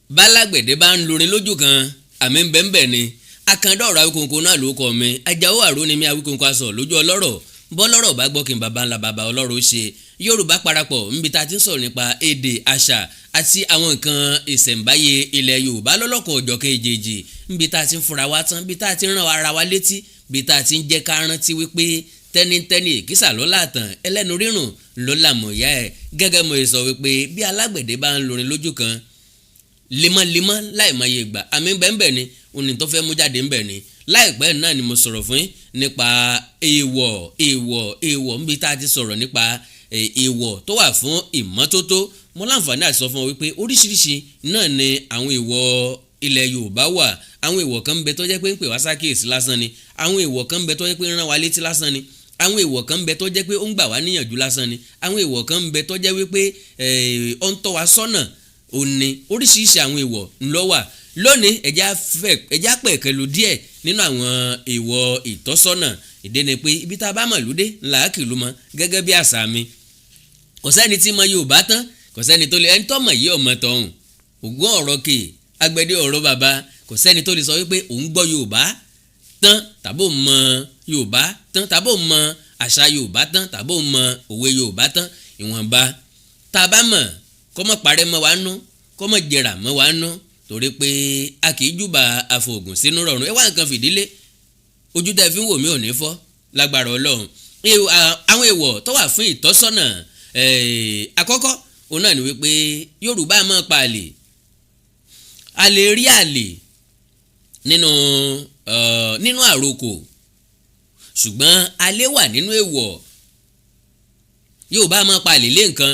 Bálágbẹ̀dẹ bá ń lorin lójú kan, àmì ń bẹ́ẹ̀ bẹ́ẹ̀ ni. Àkàndá ọ̀rọ̀ Awíkonko náà ló kọ́ mi. Ajáò àrò ni mi, Awíkonko aṣọ lójú ọlọ́rọ̀. Bọ́lọ́rọ̀ bá gbọ́, kí n bàbá ńlá bàbá ọlọ́rọ̀ ó ṣe. Yorùbá Parapọ̀, níbi tá a ti ń sọ̀rọ̀ nípa èdè, àṣà àti àwọn nǹkan ìṣẹ̀ǹbáyé ilẹ̀ Yorùbá lọ́lọ́kọ̀ ọ̀jọ̀kan èjèèjì, níbi tá a ti ń fúnra wa tán, níbi tá a ti ń rán ara wa létí, níbi tá a ti ń jẹ́ ká rántí wípé tẹ́nitẹ́ni èkísà ló látàn, ẹlẹ́nu rírùn ló làmọ̀ ìyá ẹ̀. Gẹ́gẹ́ mo sọ wípé bí alágbẹ̀dẹ bá ń lorin lójú kan lemọ́lemọ́ láìmọye ìgbà, àmì bẹ́ẹ̀ ni òní tó fẹ́ mú jáde ńbẹ̀ ni. Láìpẹ́ náà ni mo sọ̀rọ̀ fún yín nípa èèwọ̀, èèwọ̀, èèwọ̀, níbi tá a ti sọ̀rọ̀ nípa èèwọ̀ tó wà fún ìmọ́tótó. Mo láǹfààní àti sọ fún ọ wípé oríṣiríṣi náà ni àwọn èèwọ̀ ilẹ̀ Yorùbá wà. Àwọn èèwọ̀ kan ń bẹ tó jẹ́ pé ń pè wá sákèésí lásán ni. Àwọn èèwọ̀ kan ń bẹ tó jẹ́ pé ń rán wa létí lásán ni. Àwọn èèwọ̀ kan ń bẹ tó jẹ́ pé ó ń gbà wá níyànjú lásán ni. Àwọn èèwọ̀ kan ń bẹ tó jẹ́ wípé ó ń tọ́ wa sọ́nà. Ó ní oríṣiríṣi àwọn èèwọ̀ ńlọ wà. Lónìí, ẹ̀já pẹ̀kẹ́lu díẹ̀ nínú àwọn èèwọ̀ ìtọ́sọ́nà. Ìdí ni pé ibi tá a bá mọ̀ lóde ńlá kìlú mọ́. Gẹ́gẹ́ bí àṣà mi, kò sẹ́ni tí mọ Yorùbá tán, kò sẹ́ni tó lè ẹni tó mọ̀ yìí ọmọ tọ̀hún ògùn ọ̀rọ̀ kè agbẹ̀dẹ ọ̀rọ̀ bàbá. Kò sẹ́ni tó lè sọ wípé òun gbọ́ Yorùbá tán, tàbó mọ Yorùbá tán, tàbó mọ àṣà Yorùbá tán, tàbó mọ òwe Yorùbá tán. Ìwọ̀nba tá a bá mọ̀, kó má parẹ́ mọ́ wa nú, kó má jẹrà mọ́ wa nú, torí pé a kì í júbà àfọ̀gùn sínú rọrùn. Ẹ wá nǹkan fìdílé. Ojú tẹ́ fi ń wò mí ò ní fọ́ lágbára Ọlọ́run. Àwọn èèwọ̀ tó wà fún ìtọ́sọ́nà, àkọ́kọ́ òun náà ni wípé Yorùbá máa pa àlè. A lè rí àlè nínú àrokò, ṣùgbọ́n àlè wà nínú èèwọ̀. Yorùbá máa pa àlè lé nǹkan.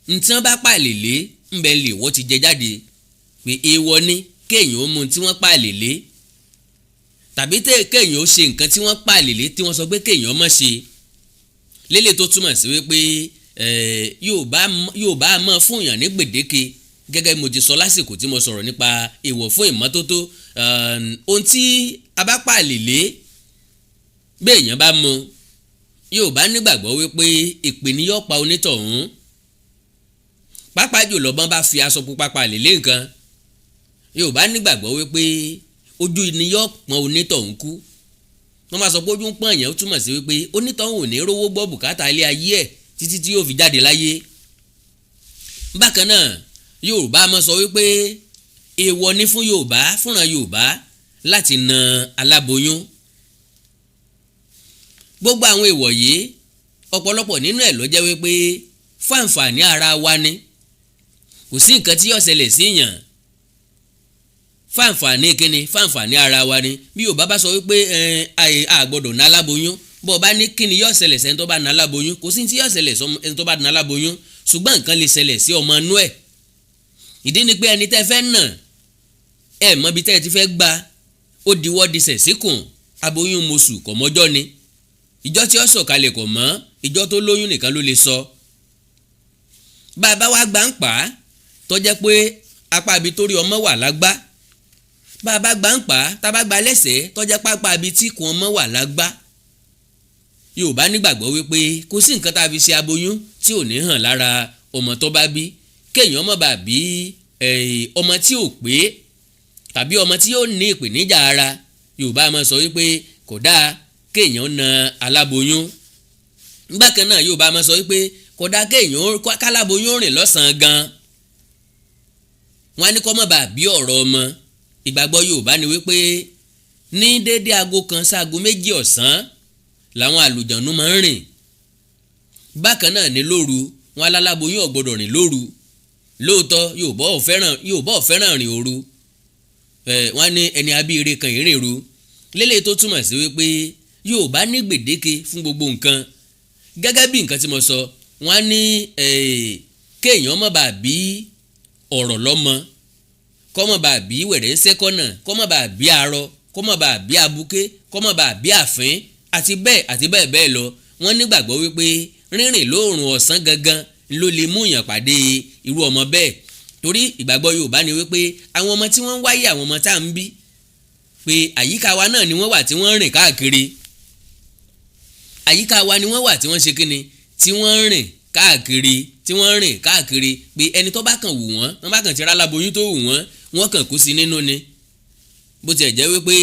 Ntí wọ́n bá pa àlè lé ńbẹ lè wọ́n ti jẹ jáde pé èèwọ̀ ni kéèyàn ó mú tí wọ́n pa àlè lé, tàbí kéèyàn ó ṣe nǹkan tí wọ́n pa àlè lé, tí wọ́n sọ pé kéèyàn má ṣe lélẹ̀, tó túmọ̀ sí wípé Yorùbá máa fún yàn ní gbèdéke. Gẹ́gẹ́ bí mo ti sọ lásìkò tí mo sọ̀rọ̀ nípa èèwọ̀ fún ìmọ́tótó, ohun tí a bá pa àlè lé, béèyàn bá mu, Yorùbá nígbàgbọ́ wípé èpè ni yóò pa onítọ̀hún. Pàápàá jùlọ, bọ́n bá fi aṣọ pupa pa àlè lé nǹkan, Yorùbá nígbàgbọ́ wípé ojú ni yóò pọ́n onítọ̀hún kú. Wọ́n máa sọ pé ojú ń pọ́n èèyàn, ó túmọ̀ sí wípé onítọ̀hún ò ní rówó gbọ́ bùkátà ilé ayé ẹ̀ títí tí yóò fi jáde láyé. Bákan náà, Yorùbá máa sọ wípé èèwọ̀ ni fún Yorùbá, fúnra Yorùbá, láti na aláboyún. Gbogbo àwọn èèwọ̀ yìí, ọ̀pọ̀lọpọ̀ nínú ẹ̀ ló jẹ́ wípé fún àǹfààní ara wa ni. Kò sí nǹkan tí yóò ṣẹlẹ̀ sí yàn. Fáǹfààní kíni? Fáǹfààní ara wa ni. Bí Yorùbá bá sọ wípé a gbọ́dọ̀ ná aláboyún, bó o bá ní kíni yóò ṣẹlẹ̀ sẹ́ni tó bá ná aláboyún, kò sí ní tí yóò ṣẹlẹ̀ sẹ́ni tó bá ná aláboyún, ṣùgbọ́n nǹkan lè ṣẹlẹ̀ sí ọmọ inú ẹ̀. Ìdí ni pé ẹni tẹ́ fẹ́ nà, ẹ mọ ibi tẹ́ ẹ ti fẹ́ gbà, ó diwọ́ disẹ̀ síkùn. Aboyún mosù kò mọ́jọ́ ni ìjọ tí ó sọ̀kalẹ̀, kò mọ́ ìjọ tó lóyún nìkan ló lè sọ. Bá a bá wá gbà ń pa á, tó jẹ́ pé apá ibi tó rí ọmọ wà lágbá, bá a bá gbà ń pa á, tá a bá gba lẹ́sẹ̀, tó jẹ́ pápá ibi tí ikùn ọmọ wà lágbá, Yorùbá nígbàgbọ́ wípé kò sí nǹkan tá a fi ṣe aboyún tí ò ní hàn lára ọmọ tó bá bí. Kéèyàn má bàa bí ọmọ tí ò pé tàbí ọmọ tí yóò ní ìpèníjà ara, Yorùbá máa sọ wípé kò dáa kéèyàn na aláboyún. Bákan náà, Yorùbá máa sọ wípé kò dáa kéèyàn káláboyún rìn lọ́sàn-án gan. Wọ́n á ní kó má bàa bí ọ̀rọ̀ ọmọ. Ìgbàgbọ́ Yorùbá ni wípé ní déédéé aago 1 sáago 2 ọ̀sán làwọn àlùjànnú máa ń rìn. Bákan náà ní lóru, wọn aláboyún ò gbọ́dọ̀ rìn lóru. Lóòótọ́, Yorùbá ò fẹ́ràn rìn òru. Wọ́n ní ẹni abíire kan ìrìn ru lélẹ̀, tó túmọ̀ sí wípé Yorùbá ní gbèdéke fún gbogbo nǹkan. Gẹ́gẹ́ bí nǹkan tí mo sọ, wọ́n ní kéèyàn má bàa bí ọ̀rọ̀ lọ́mọ, kó má bàa bí wẹ̀rẹ̀ ń sẹ́kọ̀nà, kó má bàa bí arọ, kó má bàa bí abuké, kó má bàa bí àfín, àti bẹ́ẹ̀ àti bẹ́ẹ̀ bẹ́ẹ̀ lọ. Wọ́n nígbàgbọ́ wípé rírìn lóòrùn ọ̀sán gangan ló lè mú yàn pàdé irú ọmọ bẹ́ẹ̀, torí ìgbàgbọ́ Yorùbá ni wípé àwọn ọmọ tí wọ́n ń wáyé, àwọn ọmọ tá à ń bí, pé àyíká wa náà ni wọ́n wà tí wọ́n ń rìn káàkiri. Àyíká wa ni wọ́n wà tí wọ́n ṣe kíni, tí wọ́n ń rìn. Káàkiri tí wọ́n rìn káàkiri pé ẹni tó bá kàn wù wọ́n, wọ́n bá kàn ti ráláboyún tó wù wọ́n, wọ́n kàn kú sí nínú ni. Bó tiẹ̀ jẹ́ wípé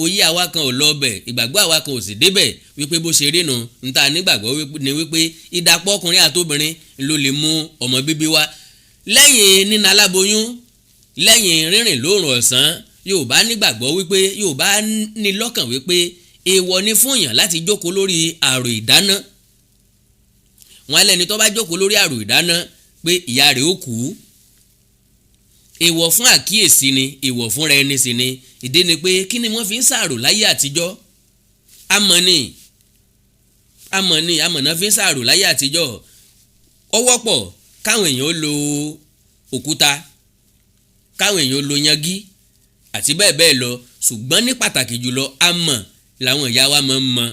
oyé àwa kan ò lọ bẹ̀, ìgbàgbọ́ àwa kan ò sì débẹ̀ wípé bó ṣe rí nu níta nígbàgbọ́ ni wípé ìdàpọ̀ ọkùnrin àtobìnrin ló lè mú ọmọ bíbí wá. Lẹ́yìn nínú aláboyún, lẹ́yìn rírìn lóòrùn ọ̀sán, Yorùbá nígbàgbọ́ wípé, Yorùbá ní lọ́kàn wípé èèwọ̀ ni fún èèyàn láti jókòó lórí àrò ìdáná. Wọn lẹ́ni tó bá jókòó lórí àrò ìdáná pé ìyá rẹ̀ ó kú. Èèwọ̀ fún àkíyèsí ni, èèwọ̀ fúnra ẹni sì ni. Ìdí ni pé kí ni wọ́n fi ń sàrò láyé àtijọ́? Amọ̀ ni, amọ̀ ni, amọ̀ náà fi ń sàrò láyé àtijọ́. Ó wọ́pọ̀ káwọn èèyàn ó lo òkúta, káwọn èèyàn ó lo yangi àti bẹ́ẹ̀ bẹ́ẹ̀ lọ, ṣùgbọ́n ní pàtàkì jùlọ, amọ̀ làwọn ìyá wa máa ń mọ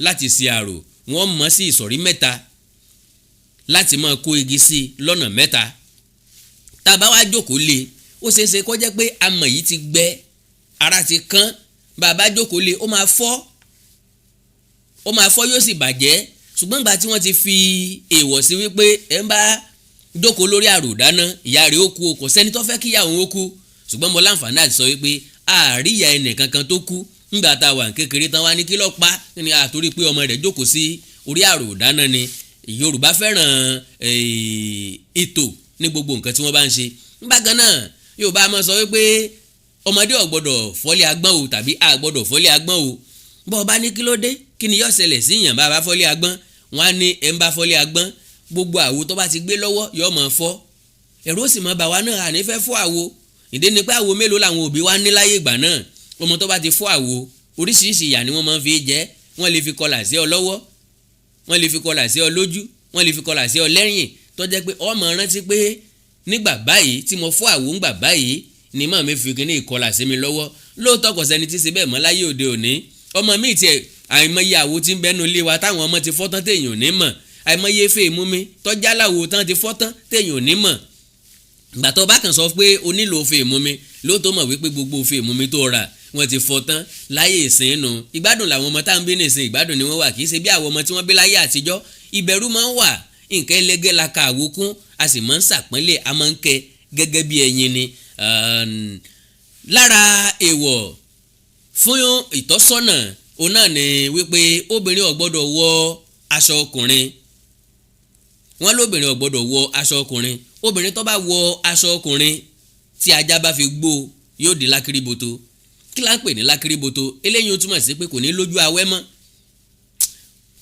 láti ṣe àrò. Wọ́n mọ̀ sí ìsọ̀rí mẹ́ta láti máa kó igi sí lọ́nà mẹ́ta. Tá a bá wá jókòó lé, ó ṣeé ṣe kó jẹ́ pé amọ̀ yìí ti gbẹ, ara ti kán. Bá a bá jókòó lé, ó máa fọ́, ó máa fọ́, yóò sì bàjẹ́. Ṣùgbọ́n ìgbà tí wọ́n ti fi èèwọ̀ sí wípé ẹ̀ ń bá jókòó lórí àrò dáná, ìyá rẹ̀ ó kú o, kò sẹ́ni tó fẹ́ kí ìyá òun ó kú. Ṣùgbọ́n mo láǹfààní àti sọ wípé àríyá ẹnìkankan tó kú ńgbà tá a wà kékeré tán wá ní kí ló pa ní àtòrí pé ọmọ rẹ̀ jókòó sí orí àrò dáná ni. Yorùbá fẹ́ràn ètò ní gbogbo nǹkan tí wọ́n bá ń ṣe. Bákan náà, Yorùbá máa sọ wípé ọmọdé ò gbọ́dọ̀ fọ́lé agbọ́n o, tàbí a gbọ́dọ̀ fọ́lé agbọ́n o. Bọ́ ọ bá ní kí ló dé, kí ni yóò ṣẹlẹ̀ sí yàn bá a bá fọ́lé agbọ́n? Wọ́n á ní ẹ̀ ń bá fọ́lé agbọ́n, gbogbo àwo tó bá ti gbé lọ́wọ́ yóò máa fọ́. Ẹ̀rù ó sì máa bà wá náà, àní fẹ́ fọ́ àwo. Ìdí ni pé àwo mélòó làwọn òbí wa ní láyé ìgbà náà? Ọmọ tó bá ti fọ́ àwo, oríṣiríṣi ìyà ni wọ́n máa ń fi jẹ. Wọ́n lè fi kọlà sí ọ lọ́wọ́, wọ́n lè fi kọlà sí ọ lójú, wọ́n lè fi kọlà sí ọ lẹ́yìn, tó jẹ́ pé ọmọ rántí pé nígbà báyìí tí mo fọ́ àwo, ńgbà báyìí ni màmá mi fi kíní ìkọlà sí mi lọ́wọ́. Lóòótọ́, kò sẹ́ni tí ṣe bẹ́ẹ̀ mọ́ láyé òde òní. Ọmọ mi tiẹ̀, àìmọye àwo tí ń bẹ́nu ilé wa táwọn ọmọ ti fọ́ tán téèyàn ò ní mọ̀. Àìmọye efe ìmumi tọ́jà láwo tán ti fọ́ tán téèyàn ò ní mọ̀. Ìgbà tó bá kàn sọ pé o nílò ofe ìmumi lóòótọ́, mọ̀ wípé gbogbo ofe ìmumi tó rà, wọ́n ti fọ́ tán láyé ìsìn nù. Ìgbádùn làwọn ọmọ tá à ń bí nìsín, ìgbádùn ni wọ́n wà. Kì í ṣe bí àwọn ọmọ tí wọ́n bí láyé àtijọ́. Ìbẹ̀rù máa ń wà. Nǹkan ẹlẹgẹ́ la ka àwo kún, a sì máa ń sàpọ́nlé, a máa ń kẹ́ gẹ́gẹ́ bí ẹyin ni. Lára èèwọ̀ fún ìtọ́sọ́nà òun náà ni wípé obìnrin ò gbọ́dọ̀ wọ aṣọ ọkùnrin. Wọ́n lóbìnrin ò gbọ́dọ̀ wọ aṣọ ọkùnrin. Obìnrin tó bá wọ aṣọ ọkùnrin, tí ajá bá fi gbó, yóò di lákìrìbòtò. Kí la ń pè ní lákìrìbòtò? Eléyìí ó túmọ̀ sí pé kò ní lójú awẹ́ mọ́.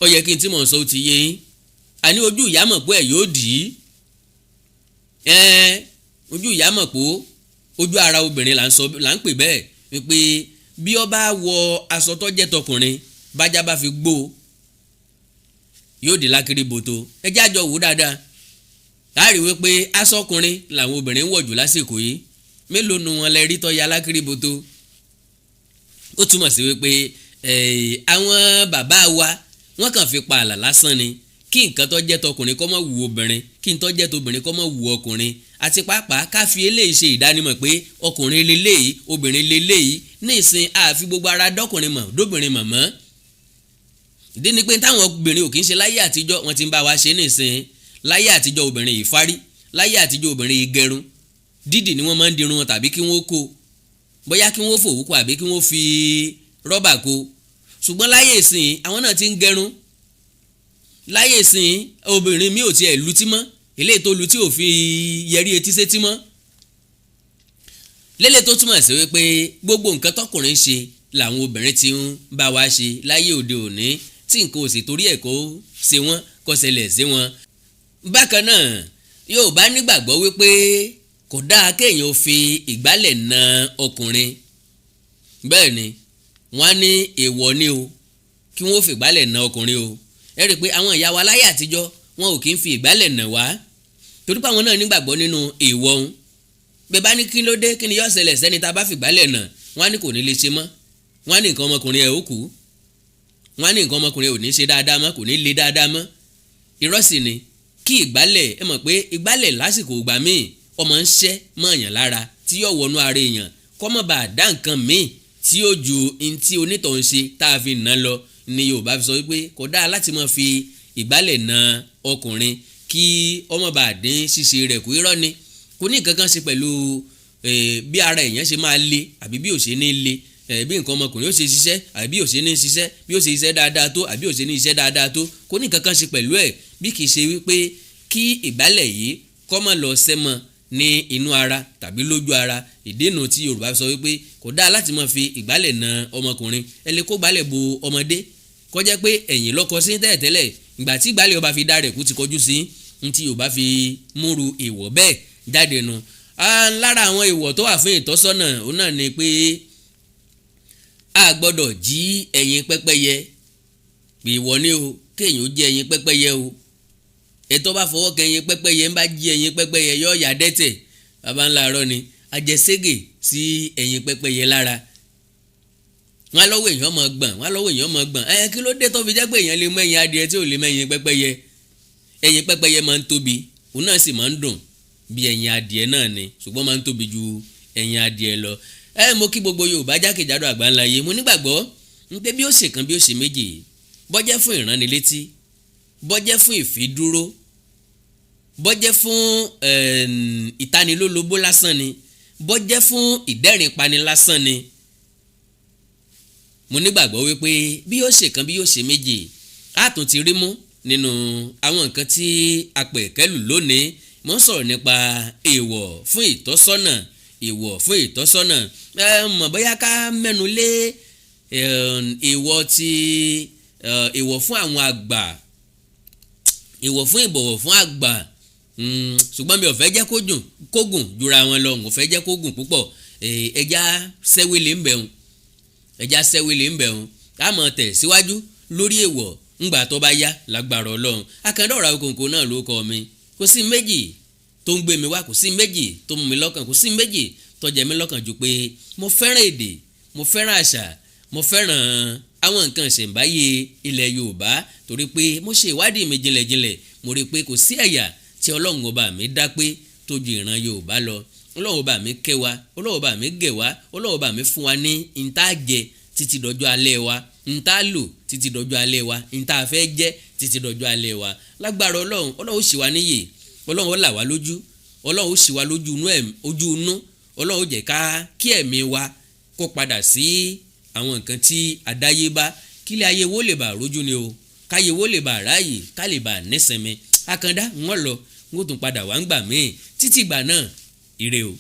Ó yẹ kí n tí mò ń sọ ó ti yé yín. Àní ojú ìyá mọ̀ pé ẹ̀ yóò dì í. Ẹ́ẹ́, ojú ìyá mọ̀ pé ojú ara obìnrin là ń sọ, là ń pè bẹ́ẹ̀, wípé bí ó bá wọ aṣọ tó jẹ́ tọkùnrin, bájá bá fi gbó, yóò di lákìrìbòtò. Ẹ jẹ́ àjọ wò dáadáa, láàrin wípé aṣọ ọkùnrin làwọn obìnrin ń wọ̀ jù lásìkò yìí. Mélòó nu wọn lẹ rí tó ya lákìrìbòtò? Ó túmọ̀ sí wípé àwọn bàbá wa, wọ́n kàn fi pa àlà lásán ni, kí nǹkan tó jẹ́ tọkùnrin kó má wù obìnrin, kí n tó jẹ́ tobìnrin kó má wù ọkùnrin, àti pàápàá ká fi eléyìí ṣe ìdánimọ̀ pé ọkùnrin leléyìí, obìnrin leléyìí. Ní ìsìn, àfi gbogbo ara dọ́kùnrin mọ̀, dóbìnrin mọ̀ mọ́. Ìdí ni pé táwọn obìnrin ò kì í ṣe láyé àtijọ́, wọ́n ti ń bá wa ṣe nísìn. Láyé àtijọ́, obìnrin yìí fárí. Láyé àtijọ́, obìnrin yìí gẹrun. Dídì ni wọ́n máa ń dirun wọn, tàbí kí wọ́n kó, bóyá kí wọ́n fòwú kó, àbí kí wọ́n fi rọ́bà kó. Ṣùgbọ́n láyé ìsìn, àwọn náà ti ń gẹrun. Láyé ìsìn, obìnrin mi ò tiẹ̀ lutí mọ́, eléyìí tó lutí ò fi yẹrí etí sétí mọ́ lélẹ̀, tó túmọ̀ sí wípé gbogbo nǹkan tọkùnrin ṣe làwọn obìnrin ti ń bá wa ṣe láyé òde òní, tí nǹkan ò sì torí ẹ̀ kó ṣe wọ́n, kó ṣẹlẹ̀ sí wọn. Bákan náà, Yorùbá nígbàgbọ́ wípé kò dáa kéèyàn fi ìgbálẹ̀ na ọkùnrin. Bẹ́ẹ̀ ni, wọ́n á ní èèwọ̀ ni o kí wọ́n fi ìgbálẹ̀ na ọkùnrin o. Ẹ rí i pé àwọn ìyá wa láyé àtijọ́, wọn ò kí ń fi ìgbálẹ̀ nà wá, torí pé àwọn náà nígbàgbọ́ nínú èèwọ̀ òun. Bẹ́ẹ̀ bá ní kí ló dé, kí ni yóò ṣẹlẹ̀ sẹ́ni tá a bá fi ìgbálẹ̀ nà, wọ́n á ní kò ní lè ṣe mọ́. Wọ́n á ní nǹkan ọmọkùnrin ẹ̀ ó kú. Wọ́n á ní nǹkan ọmọkùnrin ò ní ṣe dáadáa mọ́, kò ní le dáadáa mọ́. Irọ́ sì ni. Kí ìgbálẹ̀, ẹ mọ̀ pé ìgbálẹ̀ lásìkò ìgbà míì, ọmọ ń ṣẹ́ mọ́ èèyàn lára tí yóò wọnú ara èèyàn, kọ́ mọ̀ bá dá nǹkan míì tí yóò ju ntí onítọ̀hún ṣe tá a fi nà lọ ni. Yorùbá fi sọ wípé kò dáa láti máa fi ìgbálẹ̀ na ọkùnrin. Kí ọmọ bá dín ṣíṣe rẹ̀ kú. Irọ́ ni, kò ní nǹkan kan ṣe pẹ̀lú bí ara èèyàn ṣe máa le àbí bí ò ṣe ní le, bí nǹkan ọmọkùnrin ó ṣe ṣiṣẹ́ àbí bí ò ṣe ní ṣiṣẹ́, bí ó ṣe ṣiṣẹ́ dáadáa tó àbí ò ṣe ní ṣiṣẹ́ dáadáa tó. Kò ní nǹkan kan ṣe pẹ̀lú ẹ̀, bí kì í ṣe wípé kí ìgbálẹ̀ yìí kó má lọ sẹ́mọ ní inú ara tàbí lójú ara. Ìdènà tí Yorùbá sọ wípé kò dáa láti máa fi ìgbálẹ̀ na ọmọkùnrin. Ẹ lè kó gbálẹ̀ bo ọmọdé, kó jẹ́ pé ẹ̀yìn lọ́kọ sí tẹ́lẹ̀tẹ́lẹ̀, ìgbà tí ìgbálẹ̀ ọba fi dá rẹ̀ kú ti kọjú sí ní tí Yorùbá fi múru èèwọ̀ bẹ́ẹ̀ jáde nu. Lára àwọn èèwọ̀ tó wà fún ìtọ́sọ́nà, òun náà ni pé a gbọ́dọ̀ jí ẹyin pẹ́pẹ́yẹ. Ìwọ ni o kéèyàn ó jí ẹyin pẹ́pẹ́yẹ o. Ètò bá fọwọ́ kẹyin pẹ́pẹ́yẹ, ń bá jí ẹyin pẹ́pẹ́yẹ, yọ ọ̀yà dẹ́tẹ̀. Baba ńlá arọ́ ni ajẹsẹ́gè sí ẹyin pẹ́pẹ́yẹ lára wọn. Lọ́wọ́ èèyàn mọ̀ gbọ̀n wọn, lọ́wọ́ èèyàn mọ̀ gbọ̀n. Ẹ kí ló dé tó fi jẹ́ pé èèyàn lè mú ẹyin adìẹ tí ò lè mú ẹyin pẹ́pẹ́yẹ? Ẹyin pẹ́pẹ́yẹ máa ń tóbi, òun náà sì máa ń dùn bí ẹyin adìẹ náà ni, ṣùgbọ́n máa ń tóbi ju ẹyin adìẹ lọ. Ẹ mo kí gbogbo Yorùbá jákèjádò àgbáńlá yìí. Mo nígbàgbọ́ ń pé bí ó ṣe kan, bí ó ṣe méjì, bọ́jẹ́ fún ìránnilétí, bọ́jẹ́ fún ìfidúró, bọ́jẹ́ fún ìtanilólobó lásán ni, bọ́jẹ́ fún ìdẹ́rìn-pani lásán ni, mo nígbàgbọ́ wípé bí yóò ṣe kan, bí yóò ṣe méjì, á tún ti rí mú nínú àwọn nǹkan tí a pè kẹ́lù lónìí. Mo ń sọ̀rọ̀ nípa èèwọ̀ fún ìtọ́sọ́nà, èèwọ̀ fún ìtọ́sọ́nà. Ẹ mọ̀ bóyá ká mẹ́nu lé èèwọ̀ ti èèwọ̀ fún àwọn àgbà, èèwọ̀ fún ìbọ̀wọ̀ fún àgbà, ṣùgbọ́n mi ò fẹ́ jẹ́ kó gùn jura wọn lọ. N ò fẹ́ jẹ́ kó gùn púpọ̀. Ẹja sẹ́wélé ń bẹ̀rùn, ẹja sẹ́wélé ń bẹ̀rùn. Ká mọ̀ tẹ̀ síwájú lórí èèwọ̀ ńgbà tó bá yá, lágbára Ọlọ́run. Akàndá ọ̀rọ̀ Awíkonko náà ló kọ́ mi. Kò sí méjì tó ń gbé mi wá, kò sí méjì tó mú mi lọ́kàn, kò sí méjì tó jẹ mí lọ́kàn ju pé mo fẹ́ràn èdè, mo fẹ́ràn àṣà, mo fẹ́ràn àwọn nǹkan ìṣẹ̀ǹbáyé ilẹ̀ Yorùbá, torí pé mo ṣe ìwádìí mi jinlẹ̀jinlẹ̀, mo rí i pé kò sí ẹ̀yà tí Ọlọ́run ọba mi dá pé tó ju ìran Yorùbá lọ. Ọlọ́run ọba mi kẹ́ wa, Ọlọ́run ọba mi gẹ̀ wá, Ọlọ́run ọba mi fún wa ní ntá jẹ títí dọjọ́ alẹ́ wa, ntá lò títí dọjọ́ alẹ́ wa, ntá fẹ́ jẹ́ títí dọjọ́ alẹ́ wa. Lágbára Ọlọ́run, Ọlọ́run ó ṣì wá níyè, Ọlọ́run ó là wá lójú, Ọlọ́run ó ṣì wá lójú inú, ojú inú Ọlọ́run ó jẹ́ ká kí ẹ̀mí wa kó padà sí àwọn nǹkan tí àdáyébá, kílẹ̀ ayé wo lè bá rójú ni o, káyé wo lè bá ráàyè, ká lè bá nísinmi. Àkàndá ń wọ́n lọ, ń ó tún padà wá ń gbà míì. Títí ìgbà náà, ire o.